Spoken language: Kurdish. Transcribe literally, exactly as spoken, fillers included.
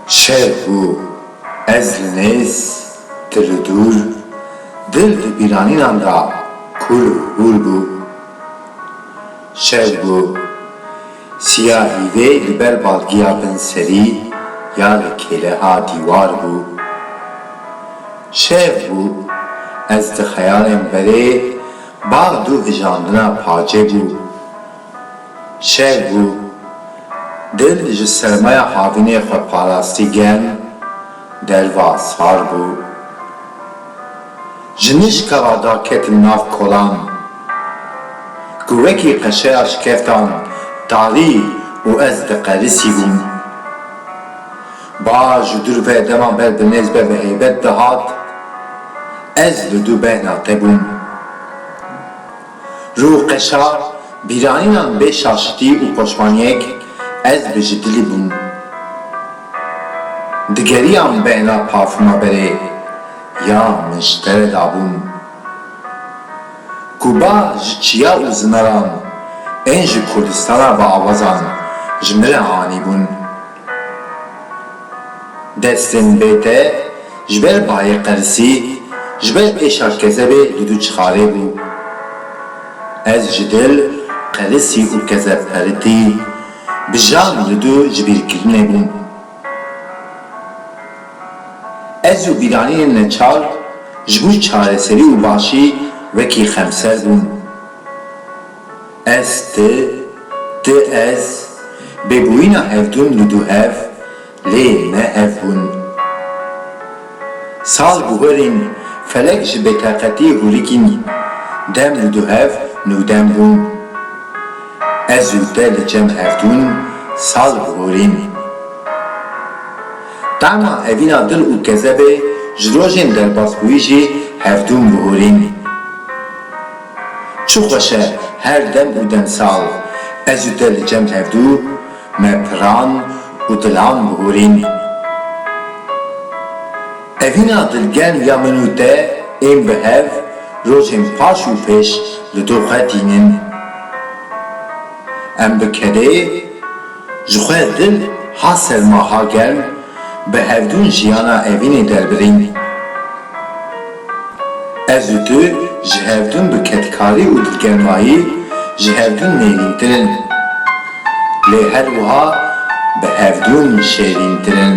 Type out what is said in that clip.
Şev bû, ez li nêz, tu li dûr, dil di bîranînan de kûr û hûr bû. Şev bû, siyahî vê li ber balgiya bin serî ya li kêleha dîwar bû. Şev bû, ez di xeyalên berê, bax dû hijandina pacê bû. Şev bû, dil ji sermaya havînê xwe parastî germ, derva sar bû. Ji nişka ve daketim nav kolan, ku wekî qeşeya şikeftan tarî û ez diqerisîbûm. Ba ji dûr ve dema ber bi nêz be bi heybet dihat, ez li dû behna te bûm. Rû qeşa bîranînan bê şaşitî û poşmaniyek ez bi ji dilî bûm. Digeriyam behna parfuma berê ya min ji te re dabûm. Ku ba ji çiya û zinaran ên ji Kurdistana ve awazan ji min re anîbûn. Destên bê te ji ber bayê qerisî, ji ber êşa kezebê li dû çixarê bû. Ez ji dil qerisî û kezebperitî bi jan li dû ji bîrkirinê bûm. Ez û bîranînên neçar ji bo çareserî û başî wekî xemser bûn. Ez ti, ti ez, bêbûyîna hevdûn li dû hev, lê ne hev bûn. Sal bihorîn, felek ji bêteqetî hûrikîn, dem li dû hev nûdem bûn. Ez û te li cem hevdûn sal bihorîn. Tama evîna dil û kezebê ji rojên derbasbûyî jî hevdûn bihorîn. Çi xweş e her dem û demsal ez û te li cem hevdû me piran û dilan bihorîn. Evîna dilgerm ya min û te ên bi hev rojên paş û pêş li dû xwe tînin. Em bi kedê ji xwe dil ha serma ha germ bi hevdûn jiyana evînê derbirîn. Ez û tu ji hevdûn bi kedkarî û dilgermayî ji hevdûn nêrîntir in. Lê her wiha bi hevdûn şêrîntir in.